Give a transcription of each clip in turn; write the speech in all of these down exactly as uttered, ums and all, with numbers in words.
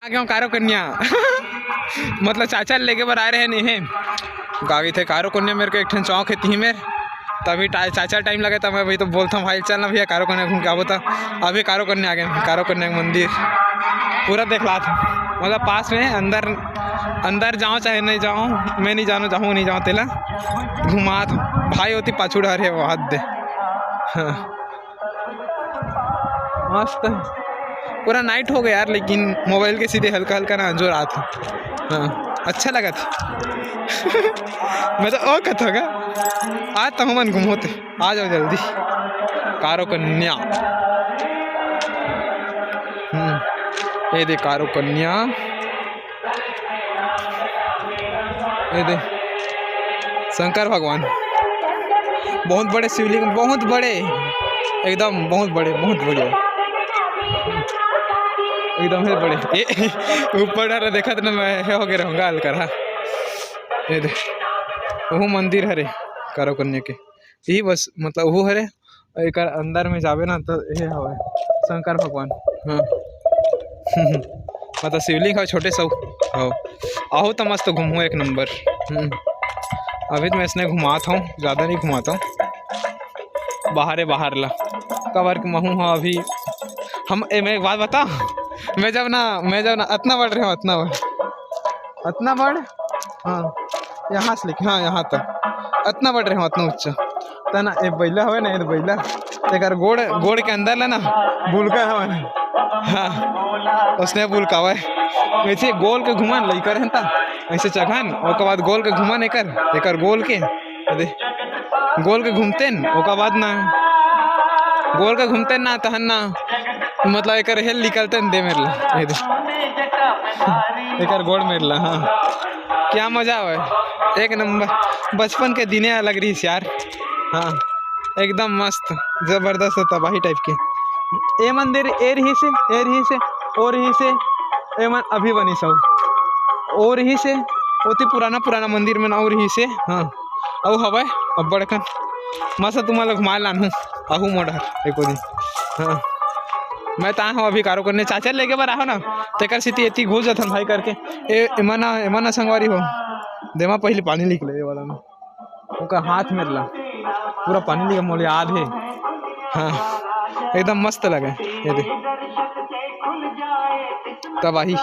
आ गया हूँ कारो कन्या। मतलब चाचा लेके बर आए रहे नहीं है। गावी थे कारो कन्या मेरे को एक ठन चौक है तीन मेर। तभी टा-, चाचा टाइम लगे तब मैं वही तो बोलता हूँ, "भाई चल ना भैया कारो कन्या घूम के आबो।" तो अभी कारो कन्या आ गए, कारो कन्या के मंदिर पूरा देख ला था। मतलब पास में अंदर, अंदर जाओ चाहे नहीं जाओ, मैं नहीं जानू जाऊँ नहीं जाऊँ तेला घुमा था। भाई होती पाछू डहर है वो हाथ दे। हाँ। मस्त। पूरा नाइट हो गया यार, लेकिन मोबाइल के सीधे हल्का हल्का ना अंजोर आत हे। हाँ, अच्छा लगा था। मैं तो ओ कथा का आज तो हमन घूमोते, आ जाओ जल्दी। कारो कन्या। हम्म, ये दे कारो कन्या। ये दे शंकर भगवान, बहुत बड़े शिवलिंग, बहुत बड़े, एकदम बहुत बड़े, बहुत बढ़िया, एकदम हे बड़े। ए, ऊपर डर देखत ना मैं हे हो गए रहूँगा अलकर हा। ये दे, वहू मंदिर हरे कारो कन्या के, यही बस मतलब वहू हरे। एकर अंदर में जाबे ना तो ये हवे शंकर भगवान। हाँ। मतलब शिवलिंग हवे छोटे से। हाँ, आहू तो मस्त घूमहू एक नंबर। हम्म। अभी तो मैं इसने घुमात हूँ, ज़्यादा नहीं घुमाता हूँ, बाहरे बाहर ला। कबर के महू हाँ अभी हम ए, मैं एक बात बता, मैं जब ना मैं जब ना अतना बड़ रहे हूँ, अतना बड़, अतना बड़, हाँ, यहाँ से लेके, हाँ, यहाँ तक अतना बड़ रहे हूँ, अतना ऊंचा। त ना, ए बैला हवे ना, ए बैला, तेकर गोड़, गोड़ के अंदर ले ना बुलका हवे ना। हाँ, उसने बुलका हवे। ऐसे गोल के घुमन लइका रहन ता, ऐसे चघन, ओकर बाद गोल के घुमन एकर, एकर गोल के, दे, गोल के घूमते न, ओकर बाद ना, गोल के घूमते ना, तहन ना, मतलब एकर हेल निकलते न दे मेर ला, ये दे। एकर गोड़ मेर ला, हाँ। क्या मजा आवे, एक नंबर। बचपन के दिने अलग रहिस यार। हाँ, एकदम मस्त, जबरदस्त तबाही टाइप के। ए मंदिर ए रहिस हे, ए रहिस हे, ओ रहिस हे, ए मन अभी बनिस हे, ओ रहिस हे, ओती पुराना पुराना मंदिर मन अउ रहिस हे। हाँ, अउ हवय अब्बड़ अकन। मस्त तुमन ल घुमाए लानहूँ, आहू मोड़ हर एको दिन। हाँ, मैं त आए हूँ अभी कारो करने, चाचा लेके बर आहो ना, तेकर सेती एती घुस जथन भाई करके। ए, एमा ना, एमा ना संगवारी हो, देमा पहली पानी निकले ये वाला में। ओकर हाथ मेर ला पूरा पानी निकल मोला याद हे। हाँ, एकदम मस्त लगे। ये दे, तबाही।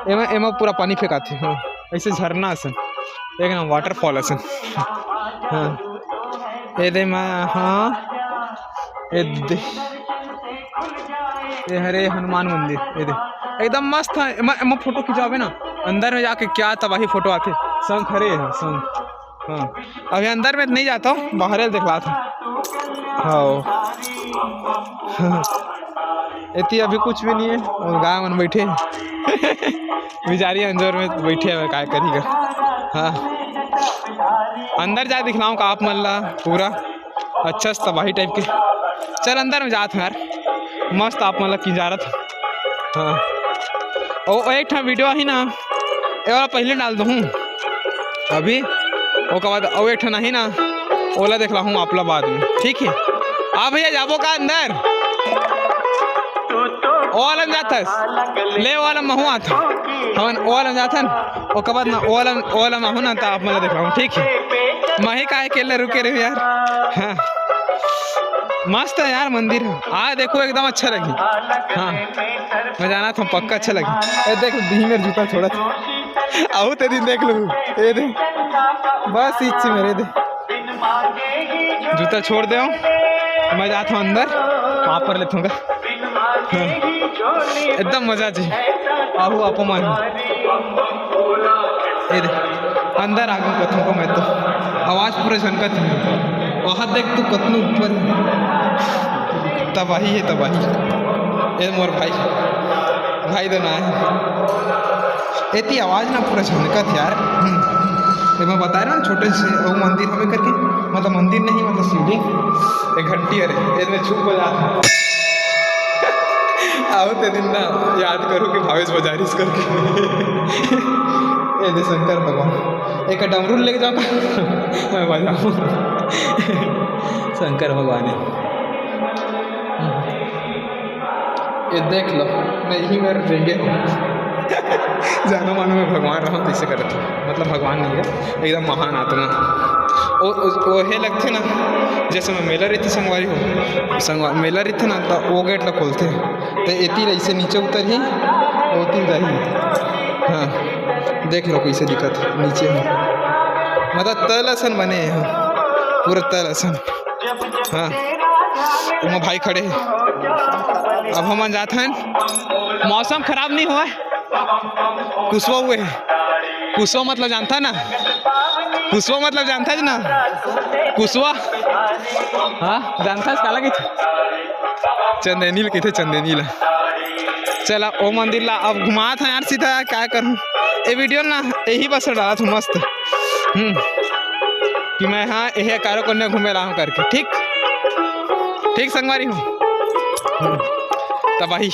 एमा, एमा पूरा पानी फेंकाथे। हाँ, ऐसे झरना असन, एक ना waterfall असन। हाँ, ये दे मैं, हाँ, ये दे, ये हरे हनुमान मंदिर। ये दे, एकदम मस्त है। एमा, एमा फोटो खिंचावे ना, अंदर में जाके क्या तबाही फोटो आथे। शंख हरे है, शंख। हाँ, अभी अंदर में नहीं जाता हूँ, बाहर दिखलाता हूँ। हाँ, एती अभी कुछ भी नहीं है, वो गाय मन बैठे हैं। बेचारी अंजोर में बैठे हैं, काय करी का। हाँ, अंदर जाए दिखलाऊँ का आप मन ला पूरा अच्छा से तबाही टाइप के। चल अंदर में जात हूँ यार, मस्त आप मन ला किंजारत। हाँ, ओ, ओ एक ठा वीडियो आही ना, ए वाला पहले डाल दूँ अभी, ओकर बाद अउ एक ठन आही ना, ओला देखलाहूँ आप ला बाद में, ठीक है? आ भैया, जाबो का अंदर? ओ वाला में जाथस? ले, ओ वाला महू आथन। हमन ओ वाला में जाथन, ओकर बाद ना ओ वाला, ओ वाला महू ना, त आप मन ला देखलाहूँ, ठीक है? मही काहे अकेले रुके रहे यार? हाँ, मस्त है यार मंदिर। आ देखो, एकदम अच्छा लगी। हाँ, मैं जाना था, पक्का अच्छा लगी। ए, देख, दी मेरे जूता छोड़ा था। आहू ते दिन देख लू, ये दे, बस इच्छे मेरे दे। जूता छोड़ दे हूँ, मैं जाता हूँ अंदर, वहाँ पर लेता हूँ। हाँ। एकदम मजा जी। आहू आपो मन। ये दे, अंदर आ गया कथों को मैं तो। आवाज़ पूरा झनकत है। वहाँ देख तू कतनू ऊपर है। तबाही है, तबाही। ए मोर भाई, भाई तो ना है। एती आवाज़ ना पूरा झनकत यार। हम्म। ए मैं बता रहा हूँ, छोटे से वो मंदिर हमें करके, मतलब मंदिर नहीं, मतलब शिवलिंग, एक घंटी अरे, इसमें छुप बजा। आओ ते दिन ना याद करो कि भावेश बजारिस करके। ए दे शंकर भगवान, एक डमरू लेके जाओ का? मैं बजाऊँ। शंकर भगवान है। ये देख लो, मैं यही मेरे रेंगे हूँ। जानो मानो मैं भगवान रहूँ, तइसे करत हूँ। मतलब, भगवान नहीं है, एकदम महान आत्मा। ओ, ओ, ओहे लगथे ना, जैसे मैं मेला रहिथे संगवारी हो, संगवा-, मेला रहिथे ना, तो वो गेट ला खोलथे, तो एती ले ऐसे नीचे उतरही, ओती जाही। हाँ, देख लो कैसे दिखत हे नीचे में, मतलब तल असन बने हे, पूरा तल असन। हाँ, ओमा भाई खड़े हे। अब हमन जात हन, मौसम खराब नहीं हुआ है, कुसवा हुए हे। कुसवा मतलब जानता ना, कुसवा मतलब जानता है ना, कुसवा। हाँ, जानता है काला कहिथे? चंदेनी ल कहिथे, चंदेनी ला। चला, ओ मंदिर ला अब घुमात हन यार सीधा, का करूँ, ए वीडियो ना यही बस डालत हूँ मस्त। हम्म, कि मैं हाँ, यह कारो कन्या घूमे ला हूँ करके, ठीक, ठीक संगवारी हो। हम्म, तबाही।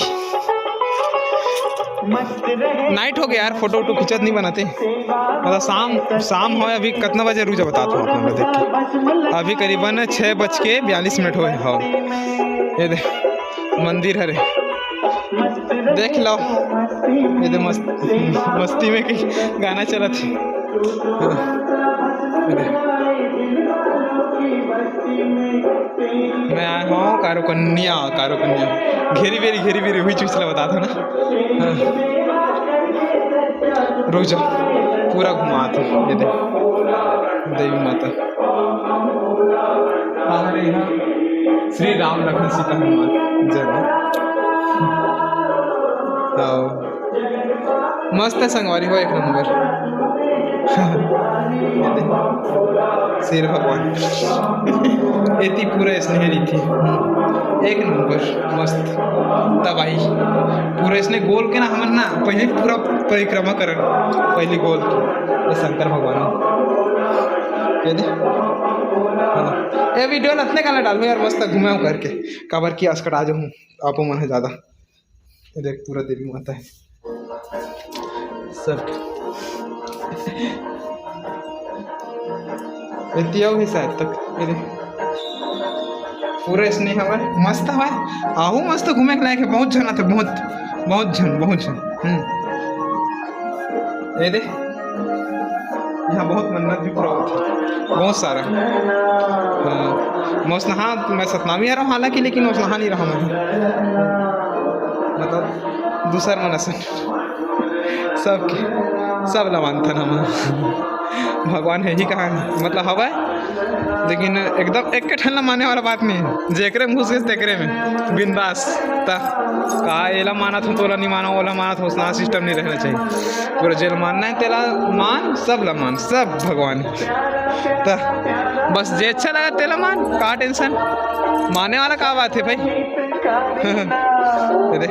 नाइट हो गया यार, फोटो वोटो खींचत नहीं बनाते। मतलब शाम, शाम हो, अभी कितना बजे, रुक जा, बताता हूँ आप लोग को, देख के। अभी करीबन छः बज के बयालीस मिनट होए। हाँ, ये दे, मंदिर हरे, देख लो, ये दे मस्त, मस्ती में की गाना चलत हे। हाँ, ये दे। मैं आए हूँ कारो कन्या, कारो कन्या। घेरी बेरी, घेरी बेरी, वही चीज ला बतात हूँ ना। हाँ। रुक जा, पूरा घुमात हूँ। ये दे, देवी माता। हाँ, अरे हाँ। श्री राम लखन सीता हनुमान। जय हो। हाँ। मस्त है संगवारी हो, एक नंबर। शेर भगवान। एती पूरा स्नेह रहिथे। एक नंबर, मस्त। तबाही। पूरा इसने गोल के ना, हमन ना पहले पूरा परिक्रमा करन, पहली गोल के। ये शंकर भगवान। ये दे। हाँ। ये वीडियो ला अतने काला डालबो यार, मस्त घूमे करके। काबर कि आजकल आ जाऊँ, आपो मन है ज्यादा। ये देख, पूरा देवी माता है सब। एती अउ हे शायद तक। ये देख, पूरा इसने हवा मस्त हवा। आहू मस्त घूमे के लायक है। बहुत झन आथे, बहुत, बहुत झन, बहुत झन। हम्म, ये देख, यहाँ बहुत मन्नत भी पूरा होता है, बहुत सारा। हाँ, मौसनहा, मैं सतनामी आ रहा हूँ हालांकि, लेकिन मौसनहा नहीं रहा मैं। मतलब दूसर मन असन। सबके, सब ला मानथन हम। भगवान है ही कहाँ, मतलब हवय, लेकिन एकदम एक ठन ला माने वाला बात नहीं है। जेकरे में घुस गए तेकरे में बिंदास। त का एला मानत हो, तोला नहीं मानो, ओला मानत हो, ना सिस्टम नहीं रहना चाहिए। पूरा जेला मानना है तेला मान, सब ला मान, सब भगवान है। त बस जे अच्छा लगा तेला मान, का टेंशन, माने वाला का बात है भाई। दे।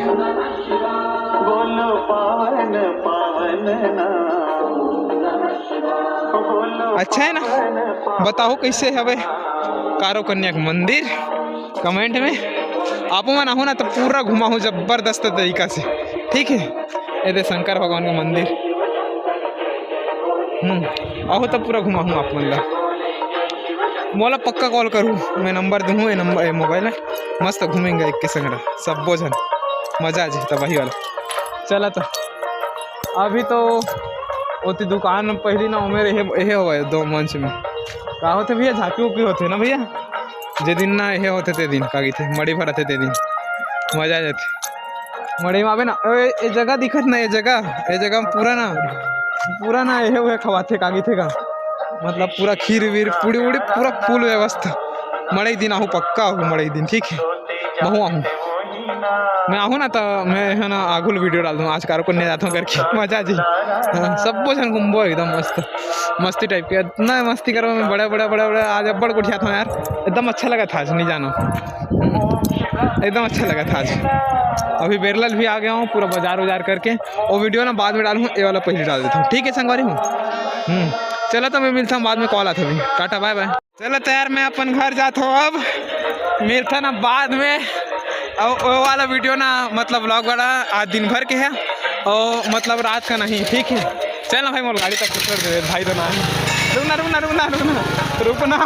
अच्छा है ना? बताओ कैसे हवे कारो कन्या के मंदिर, कमेंट में। आप मन आहू ना तो पूरा घुमाहू जबरदस्त तरीका से, ठीक है? ये दे शंकर भगवान के मंदिर। हम्म, आहू तो पूरा घुमाहू आप मन ला। मोला पक्का कॉल करू, मैं नंबर दूहूँ, ये नंबर, ये मोबाइल है। मस्त घूमेंगे एक के संग रह, सब्बो झन, मजा आ जाए तबाही वाला। चला तो अभी तो ओती दुकान पहली ना उमेर एहे, एहे होवे दो मंच में। का होथे भैया, झांकी उकी होथे ना भैया? जे दिन ना एहे होथे ते दिन, का कहिथे, मड़ी भरथे ते दिन मजा आ जाथे। मड़ी में आबे ना, ए, ए जगह दिखत ना, ए जगह, ए जगह में पूरा ना, पूरा ना एहे उहे खवाथे, का कहिथे का, मतलब पूरा खीर वीर, पूड़ी उड़ी, पूरा full व्यवस्था। मड़ई दिन आहू, पक्का आहू मड़ई दिन, ठीक है? महू आहू। मैं आहू ना, तो मैं है ना आगू ल वीडियो डाल दूँ, आज कारो कन्या जात हूँ करके, मजा आ जी। हाँ, सब्बो झन घूमबो एकदम मस्त, मस्ती टाइप के। इतना मस्ती करो, मैं बड़े, बड़े, बड़े, बड़े, आज अब्बड़ गोठियात हूँ यार, एकदम अच्छा लगा था आज, नहीं जानो, हम्म, एकदम अच्छा लगा था आज। अभी बेरला ल भी आ गया हूँ पूरा बाजार उजार करके। वो वीडियो ना बाद में डालूँ, ये वाला पहले डाल देता हूँ, ठीक है संगवारी हो? हम्म, चला तो मैं मिलता हूँ बाद में, कॉल आता अभी, टाटा बाय बाय। चलो तो यार, मैं अपन घर जात हूँ अब, मिलता ना बाद में। और वो वाला वीडियो ना, मतलब vlog वाला, आज दिन भर के है और मतलब रात का नहीं, ठीक है? चल ना भाई, मोर गाड़ी तक छोड़ दे भाई, तो ना, रुकना, रुकना, रुकना, रुकना, रुकना।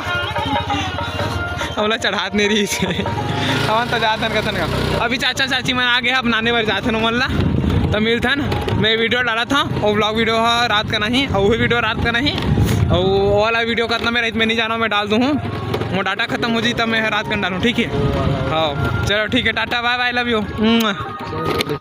हमला चढ़ात नहीं रही से। हमन तो जात हन कथन का। अभी चाचा चाची मन आ गए, अब नाने बर जात हन ओमन ला। त मिलथन, मैं video डालत हंव, वो vlog video ह रात कन आही, अउ वही video रात कन आही, अउ वो वाला video कतना में रात में नहीं जाना, मैं डाल दूँ हूँ, मोर data खतम हो जाही, तब मैं रात कन डालूँ, ठीक है? हाँ, चलो ठीक है, Tata, bye bye, love you।